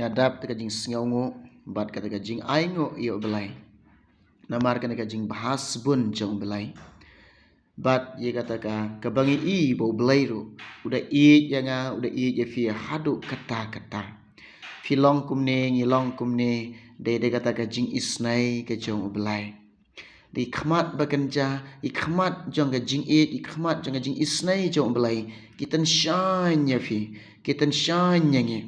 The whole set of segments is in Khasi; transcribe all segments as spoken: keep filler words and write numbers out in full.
Nga dap da ka jingsngewnguh bad kata ka jingainguh ïa U Blei. Namar kane ka jingbha sbun jong U Blei. Bad ïa kata ka, kaba ngi i ba U Blei ruh u da ïeit ïa nga, u da ïeit ïa phi haduh katta katta. Phi long kumne, ngi long kumne, dei da kata ka jingisynei ka jong U Blei. Dei khmat ba kynja, i khmat jong ka jingïeit, i khmat jong ka jingisynei jong U Blei, ki tyngshaiñ ïa phi, ki tyngshaiñ ïa ngi.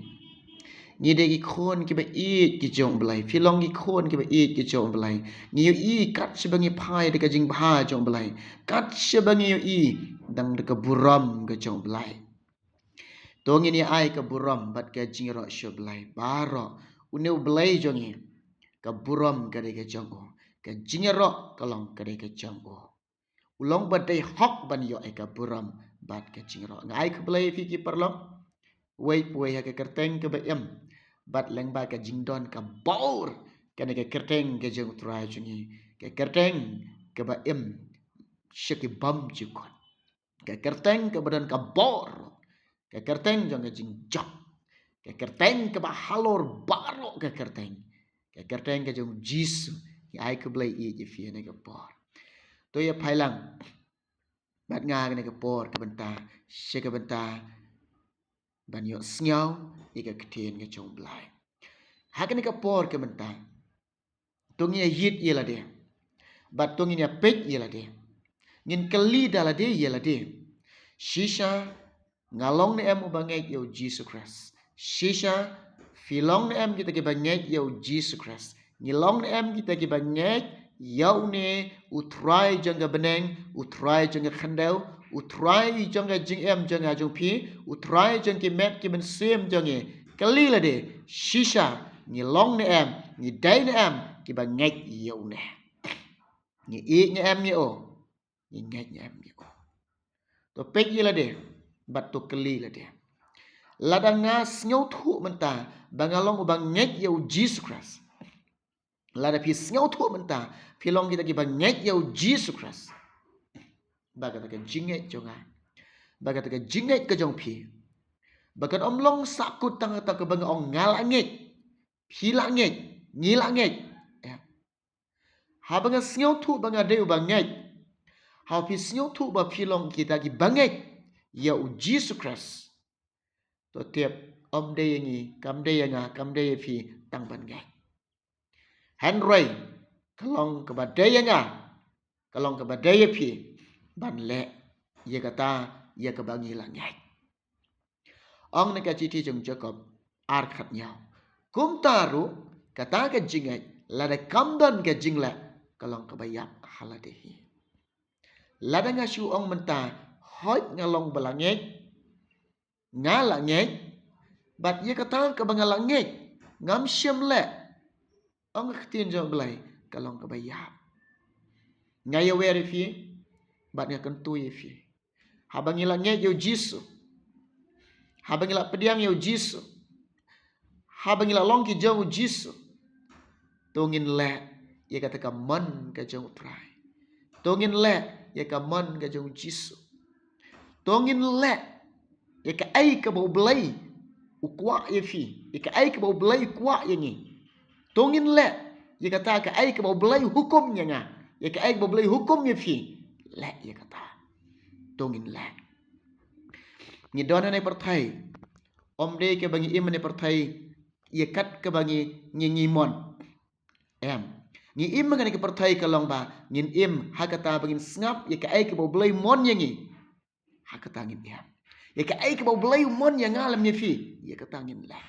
Ngi dei ki khun kiba ïeit ki jong U Blei, phi long ki khun kiba ïeit ki jong U Blei. Ngi ïohi kat shaba ngi phai da ka jingbha jong U Blei, kat shaba ngi ïohi dang da ka burom ka jong U Blei. To ngin ïa ai ka burom bad ka jingïaroh sha U Blei baroh. Une U Blei jong ngi, ka burom ka dei ka jong u, ka jingïaroh ka long ka dei ka jong u. U long ba dei hok ban ïoh ïa ka burom bad ka jingïaroh. Nga ai khublei ïa phi ki paralok, wei pa wei ha ka kyrteng kaba im bad lyngba ka jingdon ka bor, kane ka kyrteng ka jong U Trai jong ngi, ka kyrteng kaba im sha ki bymjukut, ka kyrteng kaba don ka bor, ka kyrteng jong ka jingjop, ka kyrteng kaba halor baroh ka kyrteng, ka kyrteng ka jong U Jisu. Ngi ai khublei ïa phi ha kane ka por. To ïa phai lang bad nga ha kane ka por ka bynta, sha ka bynta ban ïohsngew ïa ka ktien ka jong U Blei. Ha kane ka por ka bynta, to ngin ïa ïit ïa lade, bad to ngin ïa peit ïa lade. Ngin kylli da lade ïa lade. Shisha nga long ne em uba ngeit ïa U Jisu Khrist? Shisha phi long ne em kita kiba ngeit ïa U Jisu Khrist? Ngi long ne em kita kiba ngeit ïa une U Trai jong ka bneng, U Trai jong ka khyndew, U Trai jong ka jingim jong nga jong phi, U Trai jong ki met ki mynsiem jong ngi? Kylli lade, shisha ngi long ne em, ngi dei ne em kiba ngeit ïa une? Ngi ïeit ne em ïa u? Ngi ngeit ne em ïa u? To peit ïa lade bad to kylli lade. Lada nga sngewthuh mynta ba nga long uba ngeit ïa U Jisu Khrist, lada phi sngewthuh mynta phi long kita kiba ngeit ïa U Jisu Khrist, ba kata ka jingngeit jong nga, ba kata ka jingngeit ka jong phi, ba kan ym long sahkut tang kata kaba nga ong nga la ngeit, phi la ngeit, ngi la ngeit. Ïa, haba nga sngewthuh ba nga dei uba ngeit, haba phi sngewthuh ba phi long kita kiba ngeit ïa U Jisu Khrist, to tip, ym dei ïa ngi, kam dei ïa nga, kam dei ïa phi tang ban ngeit. Hynrei ka long kaba dei ïa nga, ka long kaba dei ïa phi ban leh ïa kata ïa kaba ngi la ngeit. Ong na ka shithi jong Jakob ar khatñiew, kumta ruh kata ka jingngeit lada kam don ka jingleh, ka long kaba ïap ha lade hi. Lada nga shu ong mynta, hooid nga long ba la ngeit, nga la ngeit, bad ïa kata kaba nga la ngeit ngam shym leh, ong ka ktien jong U Blei, ka long kaba ïap. Nga ïawer ïa phi bad nga kyntu ïa phi, haba ngi la ngeit ïa U Jisu, haba ngi la pdiang ïa U Jisu, haba ngi la long ki jong U Jisu, to ngin leh ïa kata ka mon ka jong U Trai. To ngin leh ïa ka mon ka jong U Jisu. To ngin leh ïa kaei kaba U Blei u kwah ïa phi, ïa kaei kaba U Blei u kwah ïa ngi. To ngin leh ïa kata, kaei kaba U Blei u hukum ïa nga, ïa kaei kaba U Blei u hukum ïa phi, leh ïa kata. To ngin leh. Ngi don hangne pyrthei, ym dei kaba ngi im hangne pyrthei ïa kat kaba ngi, ngi, ngi mon. Em. Ngi im ha kane ka pyrthei ka long ba ngin im ha kata ba ngin sngap ïa kaei kaba U Blei u mon ïa ngi, ha kata ngin im. Ïa kaei kaba U Blei u mon ïa nga lem ïa phi, ïa kata ngin leh.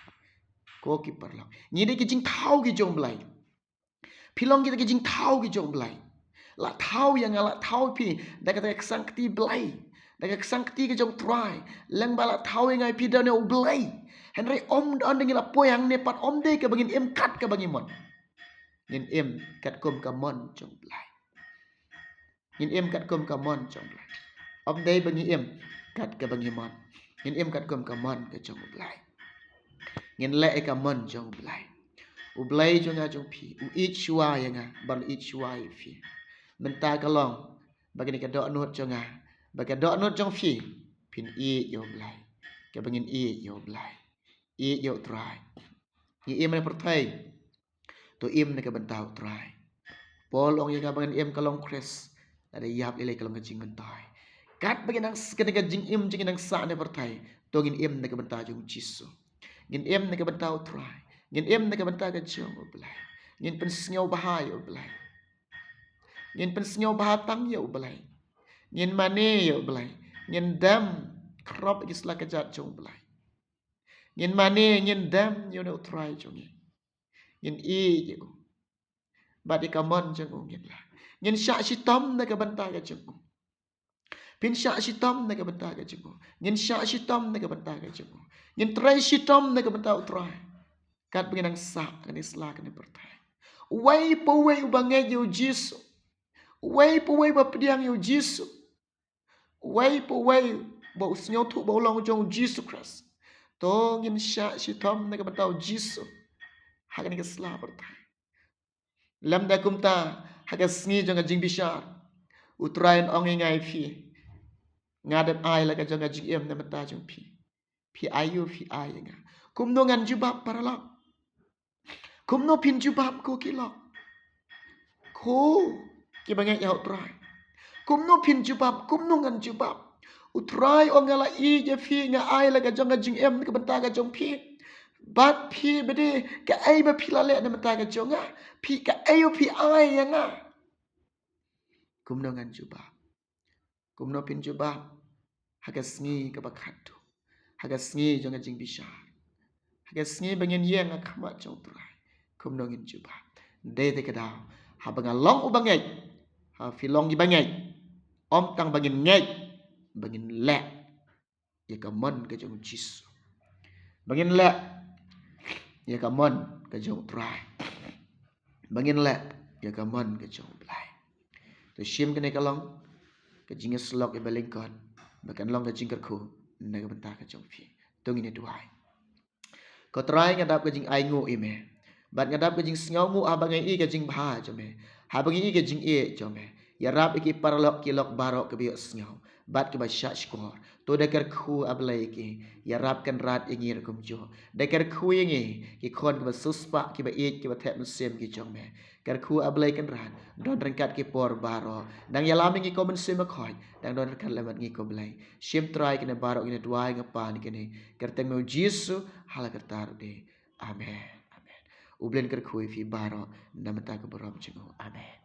Ko ki paralok, ngi dei ki jingthaw ki jong U Blei. Phi long kita ki jingthaw ki jong U Blei. La thaw ïa nga, la thaw ïa phi da kata ka ksangkti Blei, da ka ksangkti ka jong U Trai. Lyngba la thaw ïa nga ïa phi da une U Blei. Hynrei ym don, da ngi la poi hangne pat ym dei kaba ngin im kat kaba ngi mon. Ngin im katkum ka mon jong U Blei. Ngin im katkum ka mon jong U Blei. Ym dei ba ngi im kat kaba ngi mon. Ngin im katkum ka mon ka jong U Blei. Ngin leh ïa ka mon jong U Blei. U Blei jong nga jong phi u ïeit shuwa ïa nga bad u ïeit shuwa ïa phi. Mynta ka long ba kane ka dohnud jong nga, ba ka dohnud jong phi, phin ïeit ïa U Blei kaba ngin ïeit ïa U Blei, ïeit ïa U Trai. Ngi im na pyrthei, to im na ka bynta U Trai. Paul ong ïa nga ba ngin im ka long Khrist, lada ïap lei lei ka long ka jingmyntoi. Katba ngin nang s-, kane ka jingim jong ngi nang sah na pyrthei, to ngin im na ka bynta jong U Jisu. Ngin im na ka bynta U Trai. Ngin im na ka bynta ka jong U Blei. Ngin pynsngewbha ïa U Blei. Ngin pynsngewbha tang ïa U Blei. Ngin mane ïa U Blei. Ngin dem khroh ïa ki sla kjat jong U Blei. Ngin mane, ngin dem ïa une U Trai jong ngi. Ngin ïeit ïa u. Bad ïa ka mon jong u ngin lah. Ngin shah shitom na ka bynta ka jong u. Phin shah shitom na ka bynta ka jong u. Ngin shah shitom na ka bynta ka jong u. Ngin trei shitom na ka bynta U Trai. Katba ngin nang sah kane sla kane pyrthei. Uwei pa uwei uba ngeit ïa U Jisu. Uwei pa uwei uba pdiang ïa U Jisu. Uwei pa uwei uba u sngewthuh ba u long jong U Jisu Khrist, to ngin shah shitom na ka bynta U Jisu ha kane ka sla pyrthei. Lymda kumta, ha ka sngi jong ka jingbishar, U Trai un ong ïa nga ïa phi, nga dep ai la ka jong ka jingim na ka bynta jong phi. Phi ai ïa u, phi ai ïa nga. Kumno ngan jubab, paralok? Kumno phin jubab, ko ki lok? Ko kiba ngeit ïa U Trai, kumno phin jubab? Kumno ngan jubab? U Trai ong, nga la ïeit ïa phi, nga ai la ka jong ka jingim na ka bynta ka jong phi. Bad phi bad kaei ba phi la leh na ka bynta ka jong nga? Phi, kaei ba phi ai ïa nga? Kumno ngan jubab? Kumno phin jubab ha ka sngi kaba khatduh, ha ka sngi jong ka jingbishar, ha ka sngi ba ngin ïeng ha khmat jong U Trai? Kumno ngin jubab? Dei te ka daw, haba nga long uba ngeit, ha phi long kiba ngeit, ym tang ba ngin ngeit, ba ngin leh ïa ka mon ka jong U Jisu, ba ngin leh ïa ka mon ka jong U Trai, ba ngin leh ïa ka mon ka jong U Blei. To shim kane ka long ka jingïasyllok iba lyngkot, ba kan long ka jingkyrkhu na ka bynta ka jong phi. To ngin ïa duwai. Ko Trai, nga dap ka jingainguh ïa me, bad nga dap ka jingsngewnguh haba nga ïohi ka jingbha jong me, haba nga ïohi ka jingïeit jong me. Ïarap ïa ki paralok ki lok baroh kiba ïohsngew bad kiba shahshkor. To da kyrkhu, A Blei, ïa ki. Ïarap kynrad ïa ngi ruh kumjuh. Da kyrkhu ïa ngi, ki khun kiba siewspah, kiba ïeit, kiba thep mynsiem ki jong me. Kyrkhu, A Blei, kynrad, don ryngkat ki por baroh. Nang ïalam ïa ngi, ko Mynsiem Bakhuid, nang don ryngkat lem bad ngi, ko Blei. Shim, Trai, kine baroh ngi duwai, nga pan kine ha kyrteng me, U Jisu, ha la karta ruh de. Amen. Amen. U Blei un kyrkhu ïa phi baroh na ka bynta ka burom jong u. Amen.